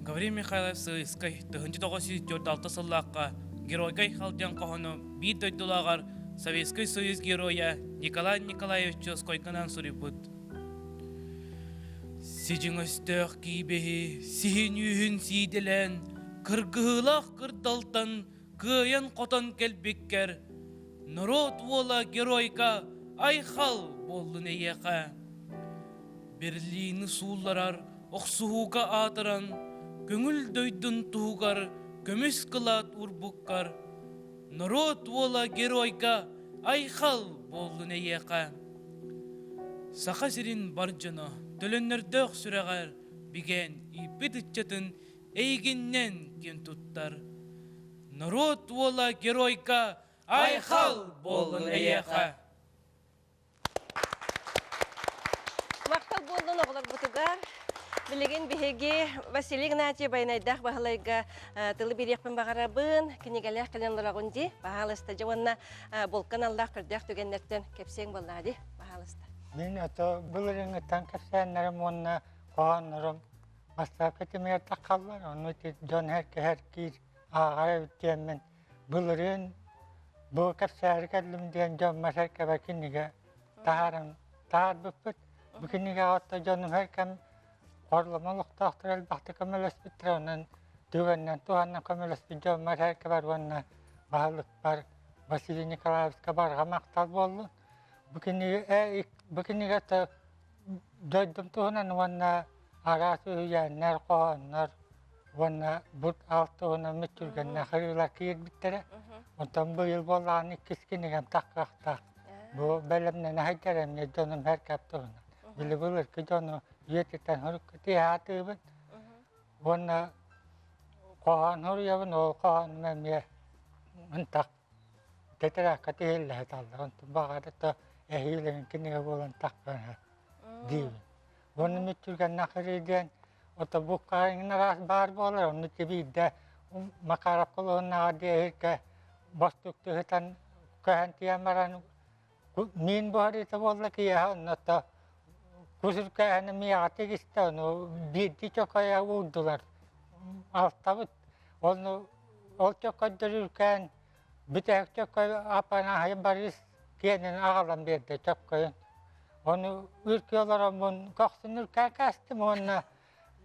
Гаврил Михайлов Сыыскай 1946 сыллаахха Геройгай халдьан хоһону биир дойдулааҕар Советскай Союз Геройа Николай Николаевич Чоскойканан суруйбут. Сидьиҥ өстөөх киибэһи сиһин үүһүн сиидэлээн, кыргыһыылаах кырдалтан кыайан-хотон кэлбиккэр, норуот уола геройга айхал буоллун эйиэхэ. Берлини суулларар охсуһууга аатыран, көҥүл дойдун туһугар көмүс кылаат уурбуккар, норуот уола геройга айхал буоллун эйиэхэ. Саха сирин бар дьоно төлөннөрдөөх сүрэҕэр бигээн ииппит ыччатын эйигиннэн киэн туттар. Норуот уола геройга айхал буоллун эйиэхэ! Махтал буоллун оҕолорбутугар. Билигин биһиги Василий Игнатьев Байанайдаах Баһылайга тылы бириэхпин баҕарабын, кинигэлээх кэлэн олороҕун дии, баһаалыста дьэ уонна булкан аллаах көрдөөх түгэннэртэн кэпсиэҥ буоллаҕа дии, баһаалыста. Мин ото былырыыҥҥыттан кэпсээннэрим уонна хоһооннорум бастакы тимир таххаллар, ону ити дьон һэркэһэр киир ааҕар эбит диэммин былырыын бу кэпсээри кэллим диэн дьоммор сэркэбэ кинигэ таһааран таһаарбыппыт. Бу кинигэҕэ оттон дьонум һэркэм хорломо олохтоохтор элбэхтик көмөлөспүттэрэ, онон түгэнинэн туһанан көмөлөспүт дьоммор сэркэбэр уонна баһылыкпар Василий Николаевичка барҕа махтал буоллун. Бу кинигэ бу кинигэ дойдум туһунан уонна араас үһүйээннэр, хоһооннор уонна бут алт туһунан мүччүргэннээх ырыалар киирбиттэрэ. Онтон быйыл буоллаҕына иккис кинигэм таххыахтаах. Бу бэлэмнэнэ сылдьар эмиэ дьонум һэркэп туһунан. Били былыргы дьону үйэтитэн сурукка тиһаатыыбын. Уонна хоһоон суруйабын, ол хоһоонум эмиэ ынтах тэтэрээккэ тиһиллэ сыталлар. Онтон баҕар да эһиилэрин кинигэ буолан тахсан диибин. Уонна мүччүргэннэх ырыы диэн ото буккаайыҥын араас баар буолар. Онно ити биирдэ Макаров колоннаҕа диэһиргэ бостук тыһытан көһөн тиийэн баран миин буһарыыта буолла киэһэ онно кус үркээһинэ миэхэ тигистэ ону биирдии чокойа уурдулар алтабыт ону Ол чөккөйдөр үркээн, бүтэһик чөккөй Апанаһай Борис киэнин аҕалан биэрдэ чөккөйүн. Ону үркүү олороммун көхсүн үркээн кээстим уонна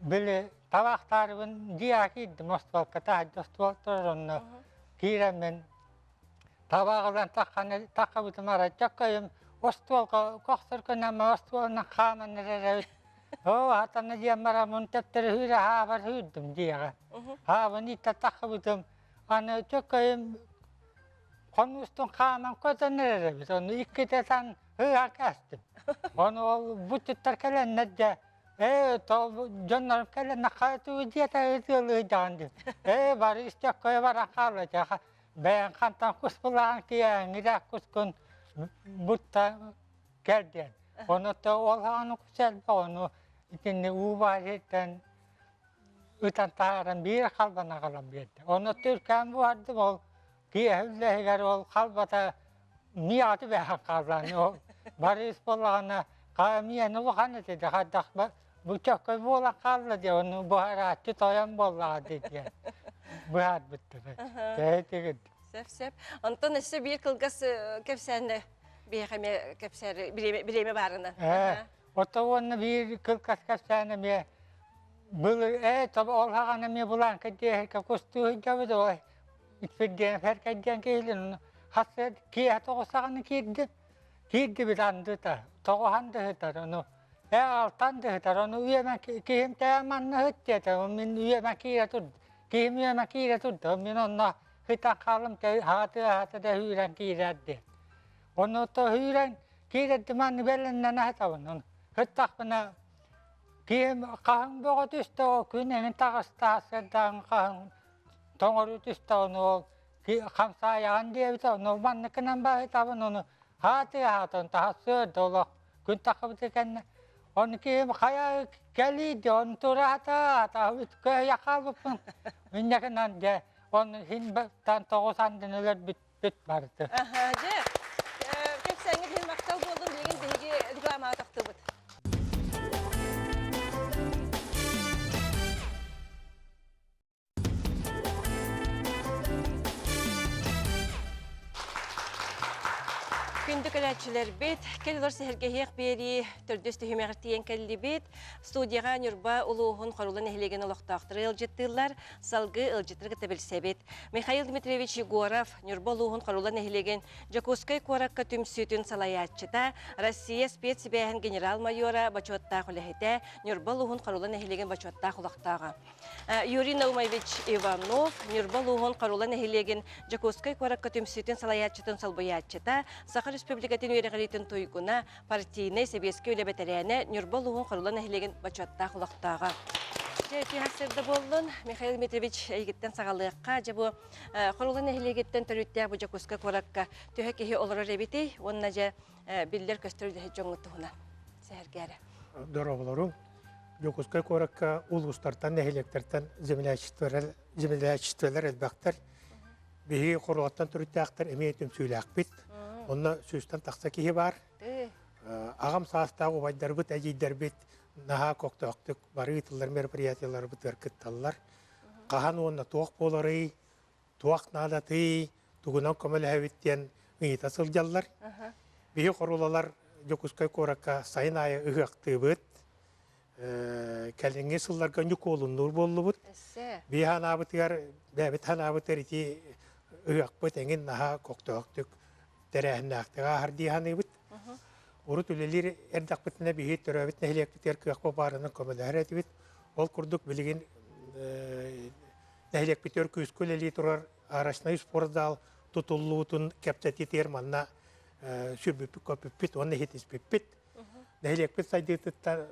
били табаахтаарыбын дьиэҕэ киирдим остуолка таһырдьа остуол турар онно киирэммин табаах ылан тахханы таххабытым арай чөккөйүм остуолга көхсөр көнөмө остуолунан хааман эрэр эбит Оо, хатана диэн бараммын төптөрү сүүрэ хаабар сүүрдүм дьиэҕэ. Хаабын ииттэ таххыбытым, аны чөкөйүм хонуустун хааман көтөн эрэр эбит. Ону иккитэ сан ыыһа кээстим. Ону ол бутуттар кэлэннэр дьэ, ээ, то дьоннорум кэлэннэр хайа дьиэтэ ытыалыы даҕан диэн. Ээ, бары ис чөккөйө баран хаалла дьэ. Бэйэҥ хантан куспулаан киэҥҥирэх кускун бутта кэл диэн. Ону то ол хааны кусэлбэ ону итинни уу баһыттан ытан таһааран биир халбан аҕалан биэрдэ. Ону түркээн буһардым ол киэһэ үллэһигэр ол халбата миаты бэһэн хааллаан ол Борис буоллаҕына миэни улахан этэ да хайдах бу чөккөй буолан хаалла диэ ону буһарааччы тойон буоллаҕа диэн быһаарбыттара. Тэһитигин. Сөп сөп. Онтон өссө биир кылгас кэпсээннэ биһиэхэ эмиэ кэпсээр бириэмэ баарынан. Ээ, ото уонна биир кылгас кэпсээн эмиэ былыр ээ тоба ол хаҕана эмиэ булааҥка диэһикэ кустуу сылдьабыт ой Итпирдиэн фэркэйдиэн киһилин хас киэһэ тоҕус саҕана киирдим. Киирдибит андыта, тоҕуһан да сытар ону. Ээ алтан дыһытар, ону үөмэ киһим тэйэ манна ыһыт диэтэ, мин үөмэ киирэ турда. Киһим үөмэ киирэ турда, мин онно сытан хаалым аһаты-аһаты да үүрэн киирэр диэн. Ону то үүрэн киирэрди манны бэлэннэн аһатабын. Ону сыттахпына киһим хаһыҥ бөҕө түстэ, ол күн эҥин таҕыста, сырдаҕын хаһыҥ тоҥоруу түстэ, ону ол хамсаайаҕын диэбитэ, ону манныкынан баһытабын, ону хаатыы-аһатан таһассыар да олох күн таххыбыта кэннэ ону киһим хайа кэлии дии ону тураата көһүйэ хаалбыппын инньэ дьэ ону иһин тоҕус андын өлөрбүппүт барыты Дьэ, кэпсээҥҥит иһин махтал буоллун, билигин биһиги рекламаҕа тахтыбыт. Күндү кэлээччилэрбит, кэл олор сэһэргэһиэх биэрии төрдүс түһүмэҕэр тиийэн кэллибит. Студияҕа Ньурба улууһун Хорула нэһилиэгин олохтоохторо ыалдьыттыыллар, салгыы ыалдьыттары кытта билсэбит. Михаил Дмитриевич Егоров, Ньурба улууһун Хорула нэһилиэгин Дьокуускай куоракка түмсүүтүн салайааччыта, Россия спецсибээһин генерал-майора, бочуоттаах үлэһитэ, Ньурба улууһун Хорула нэһилиэгин бочуоттаах олохтооҕо. Юрий Наумович Иванов, Ньурба улууһун Хорула нэһилиэгин Дьокуускай куоракка түмсүүтүн салайааччытын солбуйааччыта, Саха Республикатын үөрэҕириитин туйгуна, партийнай сэбиэскэй үлэ бэтэрээнэ, Ньурба улууһун Хорула нэһилиэгин бочуоттаах олохтооҕо. Дьэ, үтүө сырда буоллун. Михаил Дмитриевич, эйигиттэн саҕалыахха. Дьэ, бу Хорула нэһилиэгиттэн төрүттээх бу Дьокуускай куоракка төһө киһи олорор эбитий? Уонна дьэ, биллэр-көстөр үлэһит дьоҥҥут туһунан сэһэргээрэ. Дорооболоруҥ. Дьокуускай куоракка улуустартан, нэһилиэктэртэн землячестволар элбэхтэр. Биһиги Хоруоттан төрүттээхтэр эмиэ түмсүүлээхпит. Онно сүүстэн тахса киһи баар. Аҕам саастаах убайдарбыт, эдьиийдэрбит наһаа көхтөөхтүк бары ыытыллар мероприятиеларбытыгар кытталлар. Хаһан уонна туох буоларый, туох наадатый, тугунан көмөлөһөбүт диэн ыйыта сылдьаллар. Биһи хорулалар Дьокуускай куоракка сайын аайы ыһыахтыыбыт. Кэлиҥҥи сылларга ньукуолуннуур буоллубут. Биһи ханаабытыгар, бэйэбит ханаабытыгар ити ыһыахпыт эҥин наһаа көхтөөхтүк тэрээһиннээхтик ааһар дии саныыбыт. Урут үлэлиир эрдэхпитинэ биһи төрөөбүт нэһилиэкпитигэр кыахпыт баарынан көмөлөһөр этибит. Ол курдук билигин Нэһилиэкпитигэр күүскэ үлэлии турар арочнай спортзал тутуллуутун кэпсэтиитигэр манна сүрбүппүт-көппүппүт уонна иһитиспиппит. Нэһилиэкпит сайдыытыттан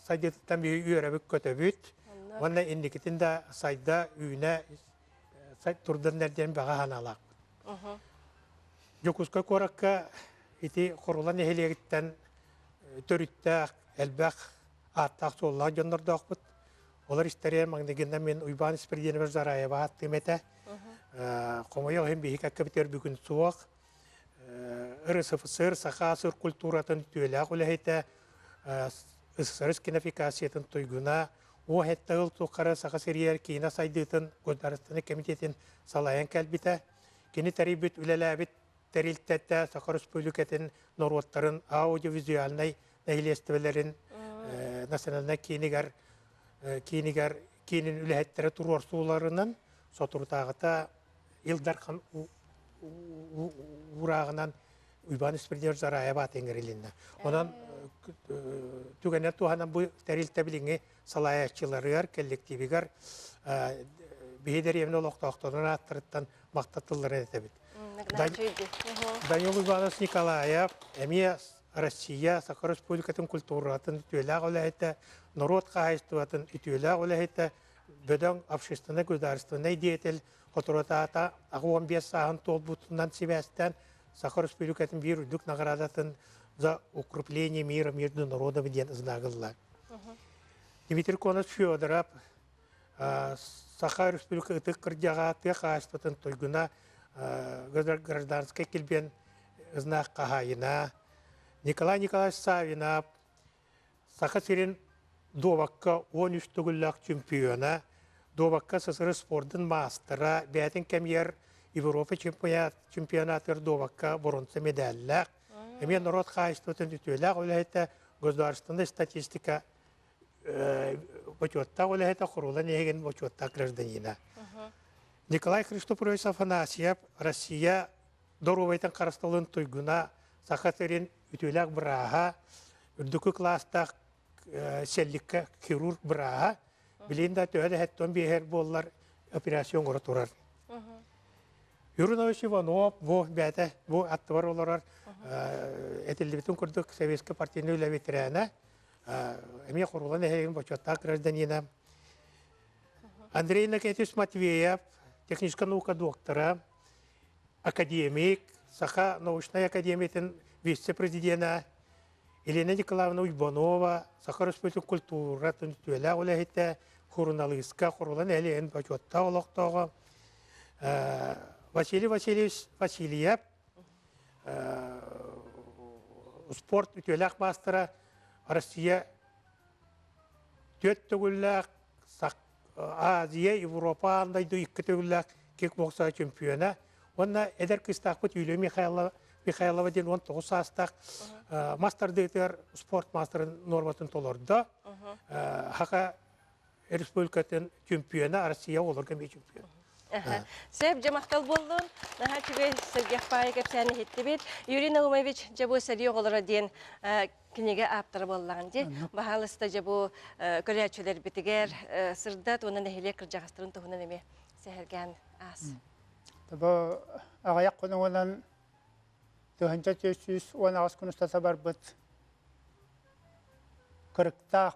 сайдыытыттан биһи үөрэбит-көтөбүт уонна инникитин да сайда, үүнэ турдан диэн баҕа санаалаахпыт. Дьокуускай куоракка ити Хорула нэһилиэгиттэн төрүттээх, элбэх ааттаах-суоллаах дьоннордоохпут. Олор истэригэр маҥнайгынан мин Уйбаан Испирдинович Зараева ааттыым этэ. Хомойуох иһин биһиги кэккэбитигэр бүгүн суох. РСФСР саха сыр культуратын үтүөлээх үлэһитэ, СССР кинофикациятын туйгуна, уо сэттэ ыл тухары Саха сиригэр киинэ сайдыытын Государственнай комитетин салайан кэлбитэ. Кини тэрийбит үлэлээбит тэрилтэтэ Саха Республикатын норуоттарын аудиовизуальнай нэһилиэстибэлэрин национальнай киинигэр киинигэр киинин үлэһиттэрэ туруорсууларынан соторутааҕыта Ил Дархан уурааҕынан Уйбаан Испирдиевич Зараев аата иҥэрилиннэ. Онон түгэнэ туһанан бу тэрилтэ билиҥҥи салайааччыларыгар, коллективигэр биһи дэриэбинэ олохтоохторун ааттарыттан махтал тылларын этэбит. Данил Иванович Николаев эмиэ Россия Саха Республикатын культуратын үтүөлээх үлэһитэ, норуот хаһаайыстыбатын үтүөлээх үлэһитэ, бөдөҥ общественнай государственнай деятель соторутаата 85 сааһын туолбутунан сибээстээн Саха Республикатын биир үрдүк наҕараадатын за укрепление мира между народами диэн знагылла. Дмитрий Конович Федоров Саха Республика ытык кырдьаҕа тыа хаһаайыстыбатын туйгуна гражданскай килбиэн знак хаһаайына Николай Николаевич Савинов Саха сирин дуобакка 13 төгүллээх чемпиона, дуобакка СССР спордун маастара, бэйэтин кэмигэр Европа чемпионатыгар дуобакка боруонса медаллаах, эмиэ норуот хаһаайыстыбатын үтүөлээх үлэһитэ, государственнай статистика бочуоттаах үлэһитэ, Хорула нэһилиэгин бочуоттаах гражданина. Николай Христофорович Афанасьев Россия доруобуйатын харыстабылын туйгуна, Саха сирин үтүөлээх бырааһа, үрдүкү кылаастаах. Селликка хирург бырааһа. Билин да төһө да хэттон биэһэр буоллар операция оҥоро турар. Юрий Иванов бу бэйэтэ бу аттыбар олорор этиллибитин курдук советскай партийнай үлэ ветерана, эмиэ Хорулан эһигин бочуоттаах гражданина. Андрей Иннокентьевич Матвеев, техническай наука доктора, академик, Саха научнай академиятын вице-президенэ Елена Николаевна Уйбанова, Саха Өрөспүүбүлүкэтин культуратын үтүөлээх үлэһитэ, суруналыыска Хорулан нэһилиэгин бочуоттаах олохтооҕо Василий Васильевич Васильев, спорт үтүөлээх маастара, Россия түөрт төгүллээх Азия, Европа аан дойду икки төгүллээх кикбокса чемпиона уонна эдэр кыыстаахпыт Юлия Михайлова Михайлова диэн 19 саастаах мас тардыытыгар спорт маастарын нуорматын толордо. Хака республикатын чемпиона, Россия оҕолорго эмиэ чемпион. Сөп, дьэ махтал буоллун. Наһаа үчүгэй сэргэх паайы кэпсээн иһиттибит. Юрий Наумович дьэ бу сэрии оҕолоро диэн кинигэ ааптара буоллаҕын дии. Баһаалыста дьэ бу көрөөччүлэрбитигэр сырдат уонна нэһилиэк кырдьаҕастарын туһунан эмиэ сэһэргээн аас. Бу аҕыйах хонугунан 1418 күн устата барбыт кырыктаах,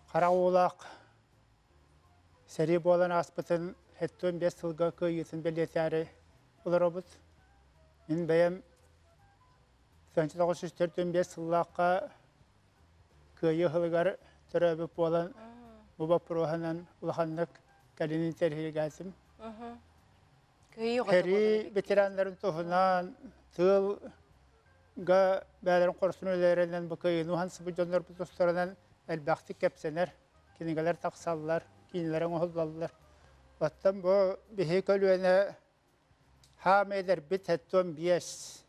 хара уулаах сэрии буолан ааспытын 75 сылга кыайыытын бэлиэтээри олоробут. Мин бэйэм 1945 сыллаахха Кыайыы ыһылыгар төрөөбүт буолан, бу боппуруоһунан улаханнык кэлин интэриэһиргээтим. Сэрии ветераннарын туһунан тыылга бэйэлэрин хорсун үлэлэринэн бу кыайыыны уһансыбыт дьоннорбут тустарынан элбэхтик кэпсэнэр, кинигэлэр тахсаллар, киинэлэр оҥоһуллаллар. Оттон бу биһиги көлүөнэ Хаам эдэрбит 75,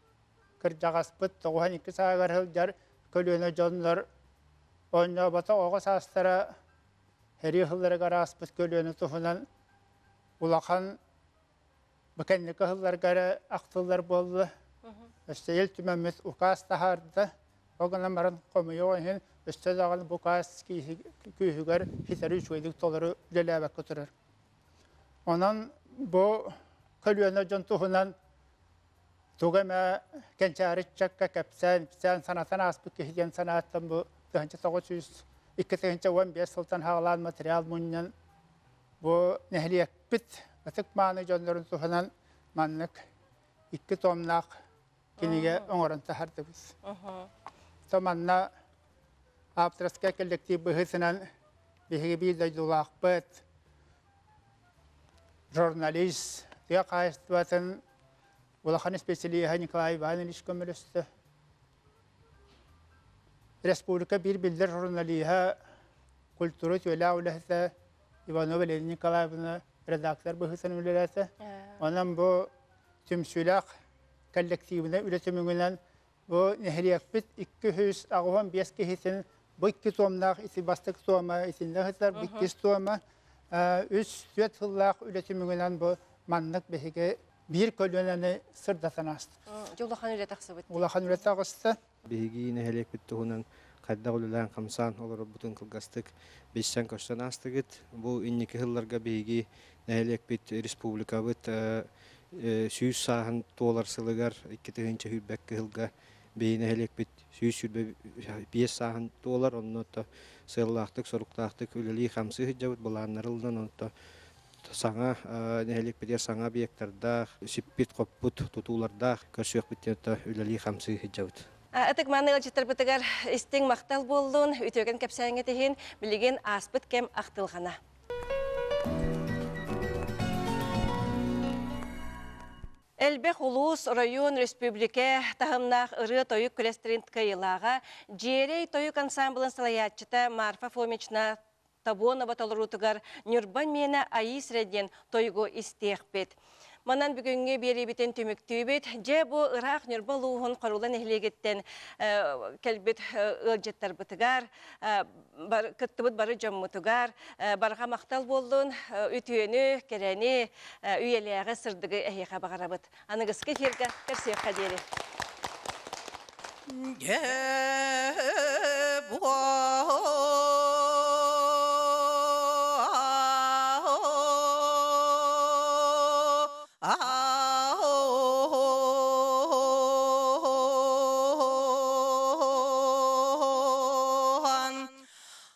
кырдьаҕаспыт 92 сааһыгар сылдьар көлүөнэ дьоннор оонньооботох оҕо саастара сэрии сылларыгар ааспыт көлүөнэ туһунан улахан бу кэнники сылларга эрэ ахтыллар буолла. Өссө Ил Түмэммит укаас таһаарда. Ол гынан баран хомойуох иһин өссө даҕаны бу укаас күүһүгэр ситэри үчүгэйдик толору үлэлээбэккэ турар. Онон бу көлүөнэ дьон туһунан тугу эмэ кэнчээри ыччакка кэпсээн, ипсээн санатан ааспыт киһи диэн санааттан бу 1902-2015 сылтан саҕалаан материал мунньан бу нэһилиэкпит ытык-мааны дьоннорун туһунан маннык икки томнаах кинигэ оҥорон таһардыбыт. То манна авторскай коллектив быһыытынан биһиги биир дойдулаахпыт, журналист, тыа хаһаайыстыбатын улахан исписэлииһэ Николай Иванович көмөлөстө. Республика биир биллэр журналиһа, культура үтүөлээх үлэһитэ Иванова Елена Николаевна редактор быһыытынан үлэлээтэ. Онон бу түмсүүлээх коллективнай үлэ түмүгүнэн бу нэһилиэкпит 285 киһитин бу икки туомнаах ити бастакы туома итиннэ сытар бу иккис туома үс түөрт сыллаах үлэ түмүгүнэн бу маннык биһиги биир көлүөнэни сырдатан аастыбыт. Дьэ улахан үлэ тахсыбыт. Улахан үлэ таҕыста. Биһиги нэһилиэкпит туһунан хайдах үлэлээн-хамсаан олорорбутун кылгастык билсэн-көрсөн аастыгыт. Бу инники сылларга биһиги нэһилиэкпит республикабыт 100 сааһын туолар сылыгар 2021 сылга биһиги нэһилиэкпит 125 сааһын туолар, онно сыаллаахтык, соруктаахтык үлэлии-хамсыы сылдьабыт, былааннары ылынан онто саҥа нэһилиэкпитигэр саҥа объектардаах, сиппит-хоппут тутуулардаах көрсүөхпүт диэн үлэлии-хамсыы сылдьабыт. Ытык мааны ыалдьыттарбытыгар истиҥ махтал буоллун, үтүөкэн кэпсээҥҥит иһин билигин ааспыт кэм ахтылҕана. Элбэх улуус, оройуон, республика таһымнаах ырыа-тойук күрэстэрин кыайыылааҕа Дьиэрэй тойук ансамблын салайааччыта Марфа Фомична Тобонова толоруутугар Ньурба миэнэ Айыы сирэ диэн тойугу истиэхпит. Манан бүгүҥҥү биэриибитин түмүктүүбүт. Дьэ, бу ыраах Ньурба улууһун Хорула нэһилиэгиттэн кэлбит ыалдьыттарбытыгар, кыттыбыт бары дьоммутугар барҕа махтал буоллун, үтүөнү, кэрэни, үйэлээҕи, сырдыгы эһиэхэ баҕарабыт. Аныгыскы эфиргэ көрсүөххэ диэри.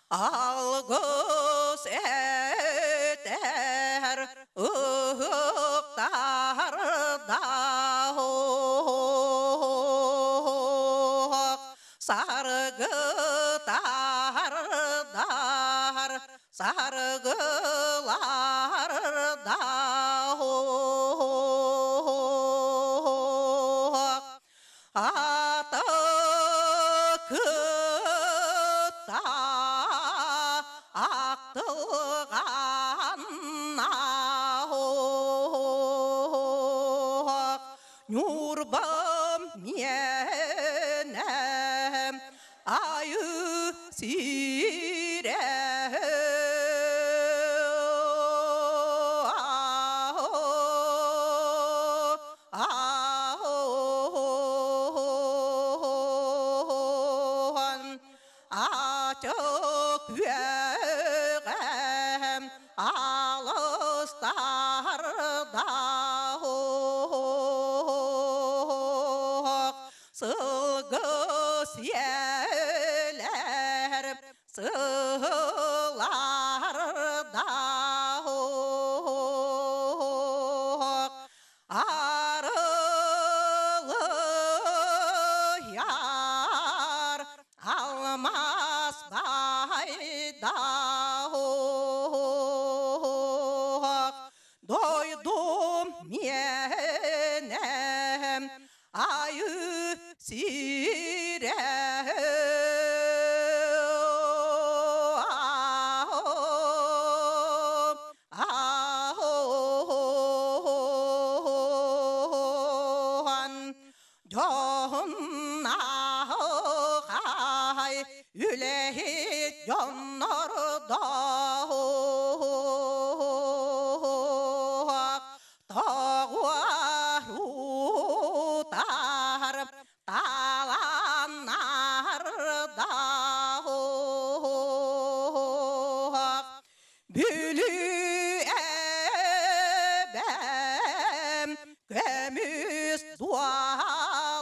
Алгыс этэр ыһыктардаах саргытардар саргылардаах Ата кытта ахтылҕаннаах Ньурбам миэнэ айыы сирэ. Ачык үөҕэм алыстардаах сылгы сиэлэр сылардаах Арылыйар алмаас байдаах дойдум миэнэ айыы сирэ. Аһуһан дьоһуннаахай үлэһит дьоннордоох тоҕуоруутар талааннардаах Бүлүү эбэм көмүс дуолаһым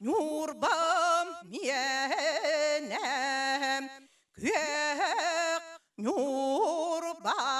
Ньурбам миэнэм күөх Ньурба.